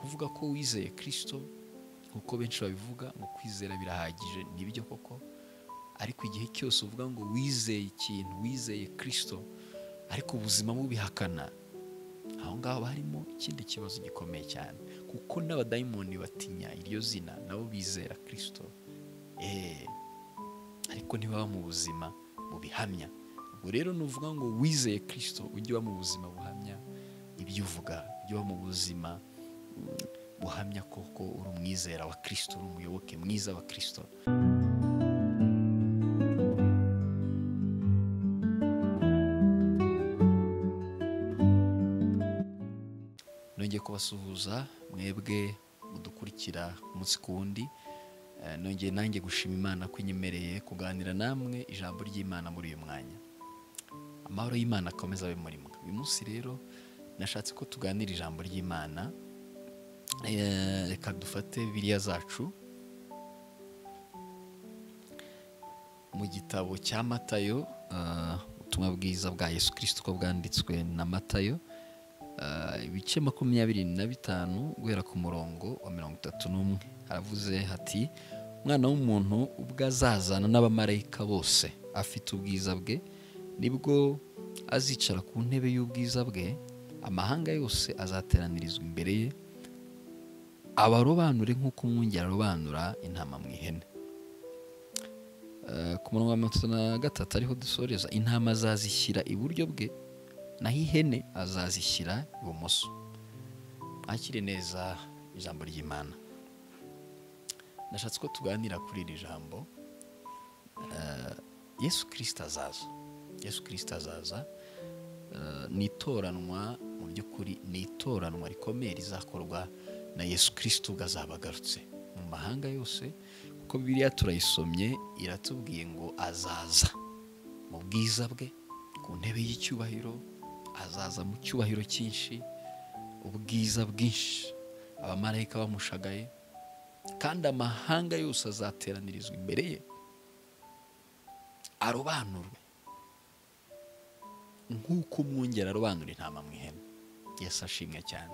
Kuvuga ko wizeye Kristo nkuko benshi babivuga ngo kwizera birahagije, nibyo koko, ariko igihe cyose uvuga ngo wizeye ikintu, wizeye Kristo, ariko ubuzima bubihakana, aho ngaho harimo ikindi kibazo gikomeye cyane, kuko n'abadayimoni batinya iryo zina, nabo bizera Kristo, ariko ntibaba mu buzima bubihamya. Ubwo rero nuvuga ngo wizeye Kristo, ujye uba mu buzima buhamya ibyo uvuga, ujye uba mu buzima buhamya koko uri umwizera wa Kristo, uri umuyoboke mwiza wa Kristo. Nongeye kubasuhuza mwebwe mudukurikira umunsi ku wundi. Nongeye nanjye gushima Imana ko inyemereye kuganira namwe ijambo ry'Imana muri uyu mwanya. Amahoro y'Imana akomeza abe muri mwe. Uyu munsi rero nashatse ko tuganira ijambo ry'Imana. Reka dufate Bibiliya zacu mu gitabo cya Matayo, ubutumwa bwiza bwa Yesu Kristo uko bwanditswe na Matayo, ibice 25 guhera ku murongo wa 31. Haravuze hati: Umwana w'umuntu ubwo azazana n'abamarayika bose afite ubwiza bwe, nibwo azicara ku ntebe y'ubwiza bwe, amahanga yose azateranirizwa imbere ye, abarobanure nk'uko umwungeri arobanura intama mu ihene. Ku murongo wa 33 ariho dusoreza: intama azazishyira iburyo bwe, naho ihene azazishyira ibumoso. Akire neza ijambo ry'Imana. Nashatse ko tuganira kuri iri jambo. Yesu Kristo azaza. Yesu Kristo azaza. Ni itoranwa, mu by'ukuri ni itoranwa rikomeye rizakorwa na Yesu Kristo ubwo azaba agarutse mu mahanga yose, kuko Bibiliya turayisomye iratubwiye ngo azaza mu bwiza bwe ku ntebe y'icyubahiro, azaza mu cyubahiro cyinshi, ubwiza bwinshi, abamarayika bamushagaye, kandi amahanga yose azateranirizwa imbere ye, arobanurwe nk'uko umwungeri arobanura intama mu ihene. Yesu ashimwe cyane.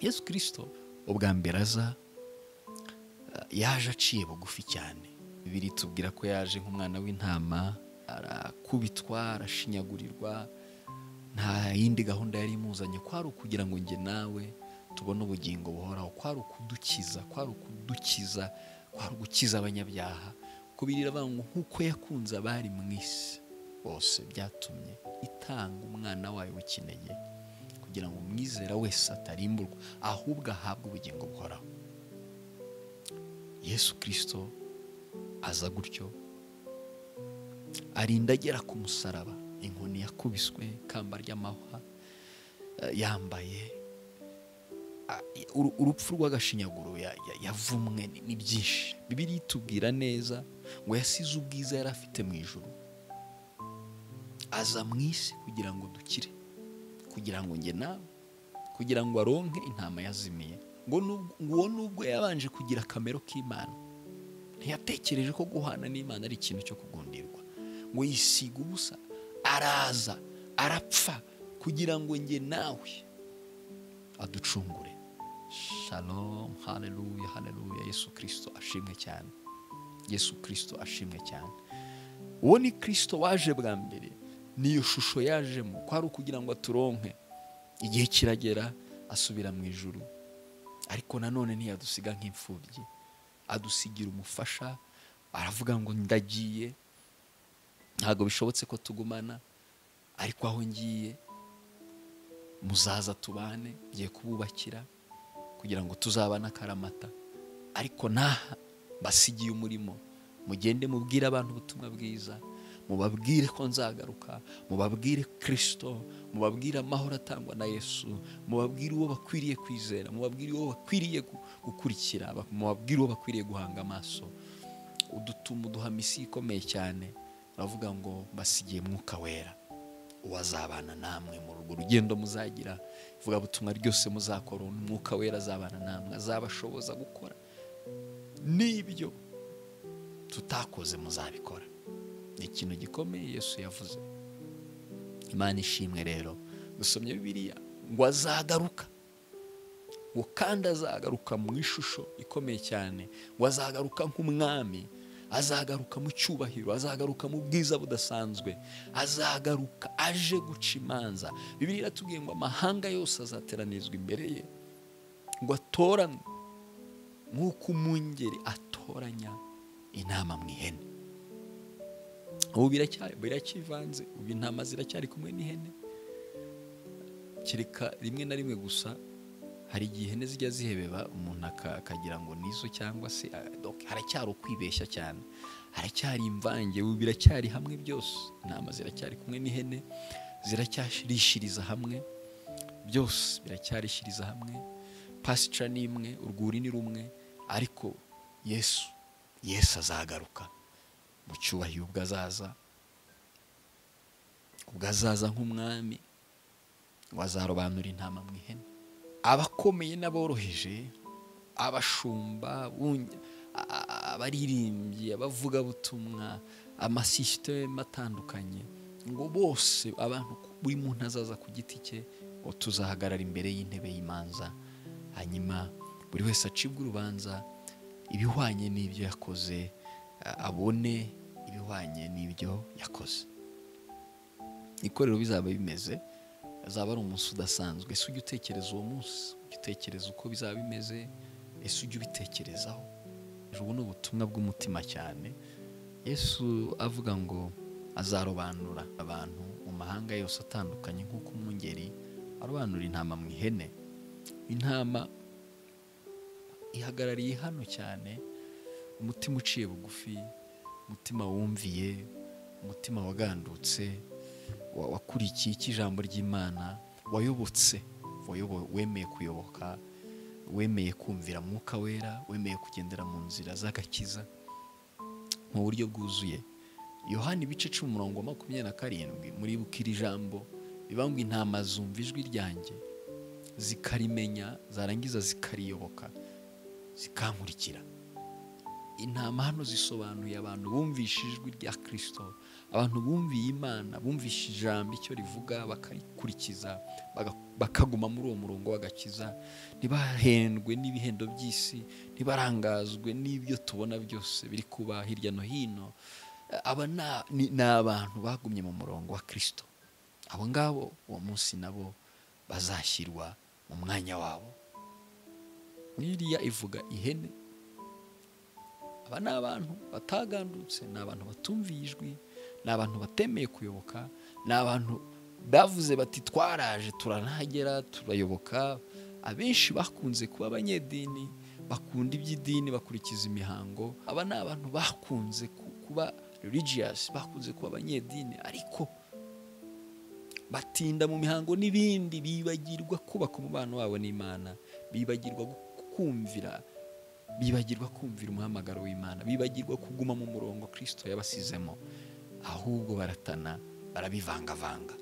Yesu Kristo ubwa mbere aza yaje aciye bugufi cyane. Bibiliya itubwira ko yaje nk'umwana w'intama, arakubitwa, arashinyagurirwa, nta yindi gahunda yari imuzanye, kwari ukugira ngo njye nawe tubone ubugingo buhoraho, kwari ukudukiza, kwari ukudukiza, kwari ugukiza abanyabyaha. Kuko Bibiliya iravuga ngo nk'uko yakunze abari mu isi bose, byatumye itanga umwana wayo w'ikinege kugira ngo umwizera wese atarimburwa, ahubwo ahabwe ubugingo buhoraho. Yesu Kristo aza gutyo, arinda agera ku musaraba, inkoni yakubiswe, ikamba ry'amahwa yambaye, urupfu rw'agashinyaguro yavumwe, ni byinshi. Bibiliya itubwira neza ngo yasize ubwiza yari afite mu ijuru, aza mu isi kugira ngo dukire, kugira ngo njye nawe, kugira ngo aronke intama yazimiye. Ngo uwo nubwo yabanje kugira akamero k'Imana, ntiyatekereje ko guhana n'Imana ari ikintu cyo kugundirwa, ngo yisiga ubusa, araza arapfa kugira ngo njye nawe aducungure. Shalom, haleluya, haleluya. Yesu Kristo ashimwe cyane. Yesu Kristo ashimwe cyane. Uwo ni Kristo waje bwa mbere, niyo shusho yajemo, kwari ukugira ngo aturonke. Igihe kiragera asubira mu ijuru, ariko nanone ntiyadusiga nk'imfubyi, adusigira umufasha. Aravuga ngo ndagiye, ntabwo bishobotse ko tugumana, ariko aho ngiye muzaza tubane, ngiye kububakira kugira ngo tuzabane akaramata, ariko naha basigiye umurimo, mugende mubwire abantu ubutumwa bwiza, mubabwire ko nzagaruka, mubabwire Kristo, mubabwire amahoro atangwa na Yesu, mubabwire uwo bakwiriye kwizera, mubabwire uwo bakwiriye gukurikira, mubabwire uwo bakwiriye guhanga amaso. Udutuma uduha misi ikomeye cyane, uravuga ngo basigiye Mwuka Wera, uwazabana namwe mu rugo rugendo muzagira, ivuga butumwa ryose muzakora, Umwuka Wera azabana namwe, azabashoboza gukora n'ibyo tutakoze muzabikora. Ni ikintu gikomeye Yesu yavuze. Imana ishimwe. Rero dusomye Bibiliya ngo azagaruka Ngo kandi azagaruka mu ishusho ikomeye cyane, ngo azagaruka nk'umwami, azagaruka mu cyubahiro, azagaruka mu bwiza budasanzwe, azagaruka aje guca imanza. Bibiliya iratubwiye ngo amahanga yose azateranizwa imbere ye, ngo atoranywe nk'uko umwungeri atoranya intama mu ihene. Ubu biracyivanze, ubu intama ziracyari kumwe n'ihene, kereka rimwe na rimwe gusa hari igihe ihene zijya zihebeba umuntu akagira ngo nizo, cyangwa se haracyari ukwibeshya cyane, haracyari imvange. Ubu biracyari hamwe byose, intama ziracyari kumwe n'ihene, ziracyarishiriza hamwe, byose biracyarishiriza hamwe. Pasture ni imwe, urwuri ni rumwe, ariko Yesu azagaruka mu cyubahiro. Ubwo azaza nk'umwami, ngo azarobanura intama mu ihene. Abakomeye n'aboroheje, abashumba, abaririmbyi, abavugabutumwa, amasisiteme atandukanye, ngo bose abantu, buri muntu azaza ku giti cye, ngo tuzahagarara imbere y'intebe y'imanza, hanyuma buri wese acibwe urubanza ibihwanye n'ibyo yakoze, abone ibihwanye n'ibyo yakoze. Ikorero bizaba bimeze, azaba ari umunsi udasanzwe. Ese ujya utekereza uwo munsi? Ujya utekereza uko bizaba bimeze? Ese ujya ubitekerezaho? Ubu ni ubutumwa bw'umutima cyane. Yesu avuga ngo azarobanura abantu mu mahanga yose atandukanye nk'uko umwungeri arobanura intama mu ihene. Intama ihagarariye hano cyane umutima uciye bugufi, umutima wumviye, umutima wagandutse, wakurikiye ijambo ry'Imana, wayobotse, wemeye kuyoboka, wemeye kumvira Mwuka Wera, wemeye kugendera mu nzira z'agakiza mu buryo bwuzuye. Yohana ibice 10:27, muribuka iri jambo bivuga ngo intama zumva ijwi ryanjye zikarimenya, zarangiza zikariyoboka, zikankurikira. Intama hano zisobanuye abantu bumvishe ijwi rya Kristo, abantu bumviye Imana, bumvishe ijambo icyo rivuga bakarikurikiza, bakaguma muri uwo murongo w'agakiza, ntibahendwe n'ibihendo by'isi, ntibarangazwe n'ibyo tubona byose biri kuba hirya no hino. Aba ni abantu bagumye mu murongo wa Kristo. Abo ngabo uwo munsi nabo bazashyirwa mu mwanya wabo. Bibiliya ivuga ihene. Aba ni abantu batagandutse, ni abantu batumviye ijwi, ni abantu batemeye kuyoboka, ni abantu bavuze bati twaraje turanahagera turayoboka. Abenshi bakunze kuba abanyedini, bakunda iby'idini, bakurikiza imihango. Aba ni abantu bakunze kuba religious, bakunze kuba abanyedini, ariko batinda mu mihango n'ibindi, bibagirwa kubaka umubano wabo n'Imana, bibagirwa kumvira, bibagirwa kumvira umuhamagaro w'Imana, bibagirwa kuguma mu murongo Kristo yabasizemo, ahubwo baratana, barabivangavanga.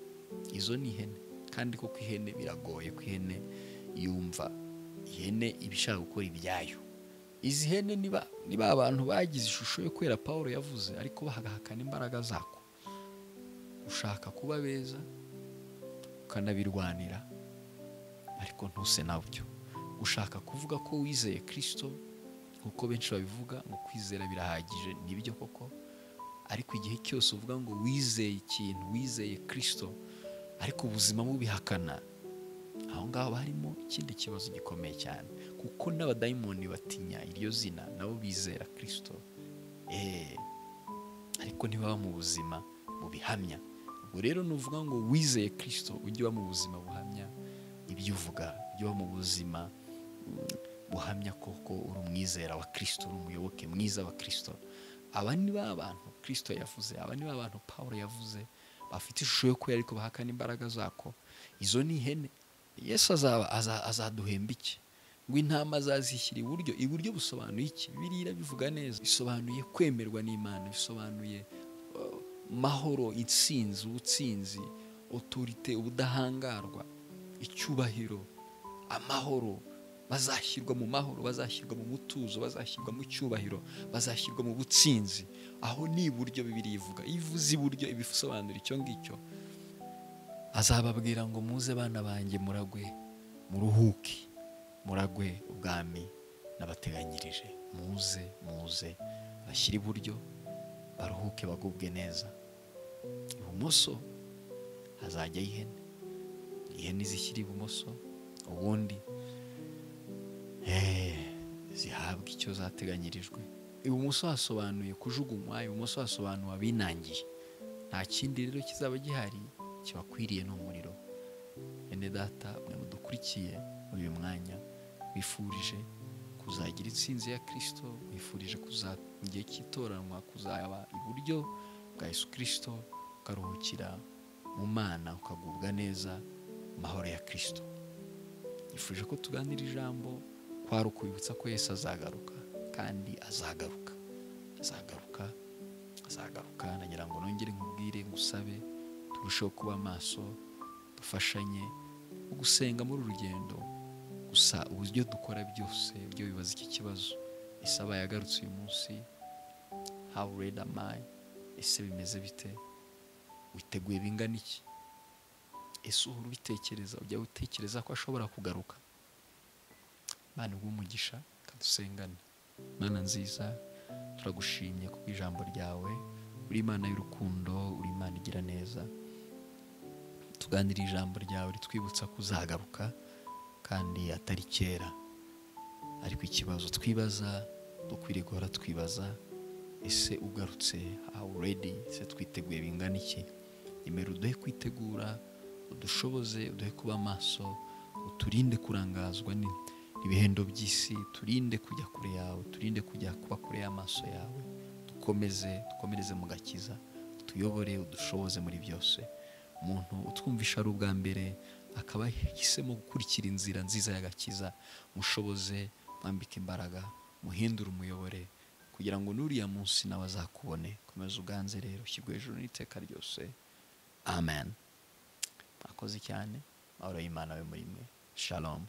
Izo ni ihene. Kandi koko ihene biragoye ko ihene yumva, ihene ibishaka gukora ibyayo. Izi hene niba abantu bagize ishusho yo kwera Paulo yavuze, ariko bahagahakana imbaraga zako. Ushaka kuba beza ukanabirwanira, ariko ntuse nabyo. Ushaka kuvuga ko wizeye Kristo, nkuko benshi babivuga ngo kwizera birahagije, nibyo koko, ariko igihe cyose uvuga ngo wizeye ikintu, wizeye Kristo, ariko ubuzima bubihakana, aho ngaho harimo ikindi kibazo gikomeye cyane, kuko n'abadayimoni batinya iryo zina, nabo bizera Kristo, ariko ntibaba mu buzima bubihamya. Ubwo rero nuvuga ngo wizeye Kristo, ujye uba mu buzima buhamya ibyo uvuga, ujye uba mu buzima buhamya koko uri umwizera wa Kristo, uri umuyoboke mwiza wa Kristo. Aba ni ba bantu Kristo yavuze, aba ni ba bantu Paulo yavuze, bafite ishusho yo kwera ariko bahakana imbaraga zako. Izo ni ihene. Yesu azaduhemba iki? Ngo intama azazishyira iburyo. Iburyo busobanuye iki? Bibiliya irabivuga neza. Bisobanuye kwemerwa n'Imana, bisobanuye mahoro, intsinzi, ubutsinzi, autorite, ubudahangarwa, icyubahiro, amahoro. Bazashyirwa mu mahoro, bazashyirwa mu mutuzo, bazashyirwa mu cyubahiro, bazashyirwa mu butsinzi. Aho ni iburyo Bibiliya ivuga. Ivuze iburyo ibisobanura icyo ngicyo. Azababwira ngo muze bana banjye muragwe, muruhuke. Muragwe ubwami nabateganyirije. Muze, muze, bashyire iburyo baruhuke bagubwe neza. Ibumoso hazajya ihene, ihene zishyira ibumoso, ubundi zihabwa icyo zateganyirijwe. Ibumoso hasobanuye kujugunywa, ibumoso hasobanuye abinangiye. Nta kindi rero kizaba gihari kibakwiriye n'umuriro. Bene data mwe mudukurikiye muri uyu mwanya, wifurije kuzagira intsinzi ya Kristo, wifurije mu gihe cy'itoranwa kuzaba iburyo bwa Yesu Kristo, ukaruhukira mu Mana, ukagubwa neza mu mahoro ya Kristo. Nifuje ko tuganira ijambo kwari ukwibutsa ko Yesu azagaruka, kandi azagaruka, azagaruka, azagaruka. Nagira ngo nongere nkubwire, ngusabe turusheho kuba maso, dufashanye mu gusenga muri urugendo. Gusa uburyo dukora byose byo bibaza iki kibazo: ese aba yagarutse uyu munsi? How ready am I? Ese bimeze bite? Witeguye bingana iki? Ese uhora ubitekereza? Ujya utekereza ko ashobora kugaruka? Mana umugisha, kadusengane. Mana nziza, turagushimye ku ijambo ryawe. Uri Imana y'urukundo, uri Imana igira neza. Tuganira ijambo ryawe ritwibutsa kuzagaruka kandi atari kera. Ariko ikibazo twibaza, dukwiriye guhora twibaza: ese ugarutse, how ready? Ese twiteguye bingana iki? Emera uduhe kwitegura, udushoboze, uduhe kuba maso, uturinde kurangazwa n'ibihendo by'isi, turinde kujya kure yawe, turinde kujya kuba kure y'amaso yawe. Dukomeze, dukomereze mu gakiza, utuyobore, udushoboze muri byose. Umuntu utwumvisha ari ubwa mbere akaba yahisemo gukurikira inzira nziza y'agakiza, mushoboze, mwambike imbaraga, muhindure, umuyobore, kugira ngo n'uriya munsi nawe azakubone. Komeza uganze rero, ushyirwe hejuru n'iteka ryose. Amen. Mwakoze cyane. Amahoro y'Imana abe muri mwe. Shalom.